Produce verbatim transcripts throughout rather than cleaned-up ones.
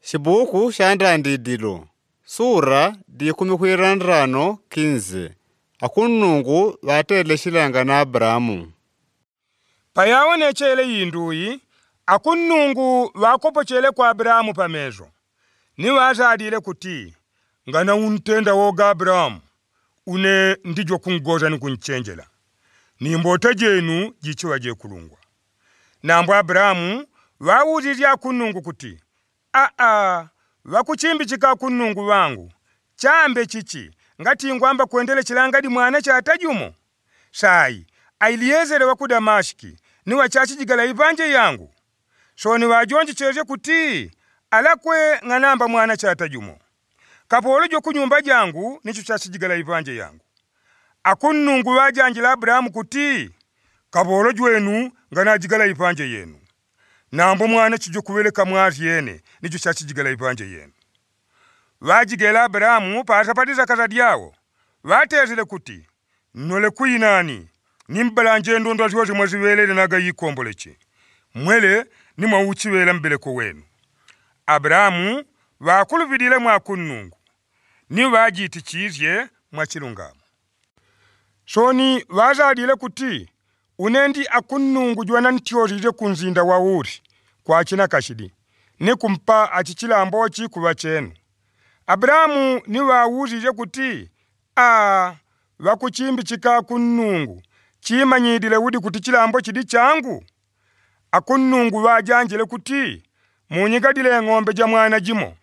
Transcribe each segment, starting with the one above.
Chibuku cha Ndandidilu, sura dikumi kwila ndrano, kinze. Akunnungu vatele chilanga na Abrahamu. Payawonechele yinduyi, akunnungu vakopochele kwa Abrahamu pameso, ni vazadile kuti, Ngana untenda woga Abrahamu, une ndijwa kungoza ni kunchenjela. Ni mbota jenu jichiva jekulungwa. Nambu Abrahamu vawuzize akunnungu kuti, Aa, vakuchimbichika akunnungu vangu, chambe chichi, ngati ngwamba kwendela chilanga di mwana chata jumo? Sayi, Eliezele wa ku Damashiki, ni wa chachijigala ipanje yangu. Soni vajonjecheze kuti, alakwe nganamba mwana chata jumo. Kapolo jo ku nyumba jangu, nicho chachijigala ipanje yangu. Akunnungu vajanjila Abrahamu kuti, Kapolo jwenu nganajigala ipanje yenu. Nambu mwana chijo kuveleka mwaryene, nijo chachijigala ipanje yenu. Vajigela Abrahamu pasa padi zaka zadyawo. Vatezile kuti, Nnole kuyinani, ni mbalanje ndondwa zyoze mwazivelele naga yikomboleche. Mwele ni mwawuchivela mubeleko wenu. Abrahamu vakulupilile mwa akunnungu, ni vajitichizye mwa chilungamo. Soni vazadile kuti, Une ndi akunnungu jwanantyozizye ku nzinda wa Uri, kwa china kashidi, ni kumpa achi chilambo chi kuva chenu. Abrahamu ni vawuzize kuti, Aa, vakuchimbichika akunnungu, chimanyidile udi kuti chilambo chidi changu? Akunnungu vajanjile kuti, Munyigadile ng'ombe ja mwana jimo,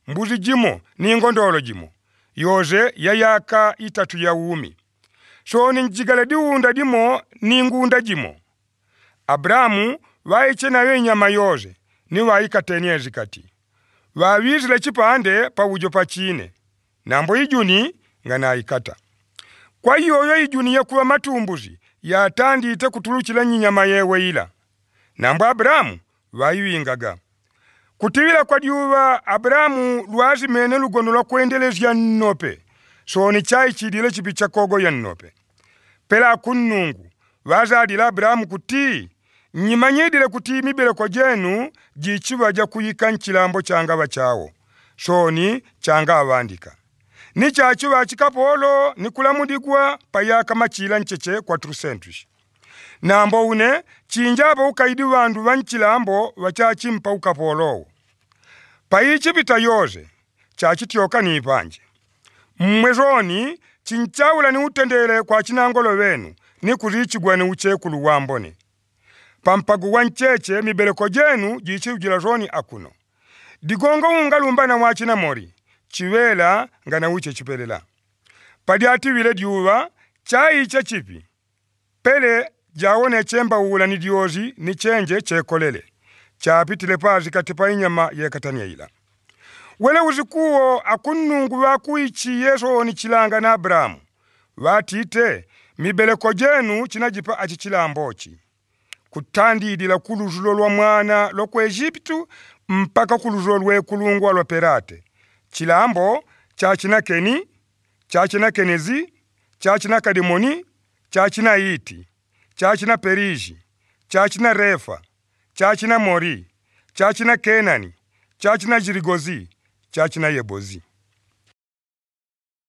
mbuzi jimo, ni ngondolo jimo, yoze ya yaka itatu ya wumi. Soni njigale diunda dimo ni ngunda jimo. Abrahamu vaiche nayo inyama yoze, ni vaikateni ezikati. Vavizile chipande pa ujo pa chine, nambo ijuni nganaikata. Kwa yoyo ijuni yakuva matumbuzi yatandite kutuluchila nyinyama yewe ila. Nambo Abrahamu vaiwingaga. Kutivila kwa dyuva, Abrahamu lwazimene lugono lwa kwendelezya nnope, soni chaichidile chipi cha kogoya nnope. Pela akunnungu vazadile Abrahamu kuti, Nyimanyidile kuti mibeleko jenu jichiva ja kuyika nchilambo changava chawo, soni changavandika. Ni chachiva chikapolo ni kulamudigwa pa yaka machila ncheche kwa trusentushi. Nambo une, chinjava ukaidi vandu va nchilambo vachachimpa ukapolowo. Pa ichipita yoze, chachityoka ni ipanje. Mmwe zoni, chinchaula ni utendele kwa chinangolo venu, ni kuzichigwa ni uchekulu wambone. Pa mpagu wa ncheche mibeleko jenu jichivujila zoni akuno. Digongo ungalumbana wa chinamori, chivela ngana uche chipelela. Padi ativile dyuva, chaicha chipi. Pele jawoneche mbaula ni dyozi ni chenje chekolele, chapitile pazikati pa inyama yekatanya ila. Wele uzikuwo akunnungu vakuichi Yesu ni chilanga na Abrahamu, vatite, mibeleko jenu chinajipa achi chilambochi. Kutandidila ku luzulo lwa mwana lwa ku Ejipitu mpaka ku luzulo lwekulungwa lwa Pelate, chilambo cha china Keni, cha china Kenezi, cha china Kademoni, cha china Iti, cha china Periji, cha china Refa, cha china Mori, cha china Kenani, cha china Jirigozi, cha china Yebozi.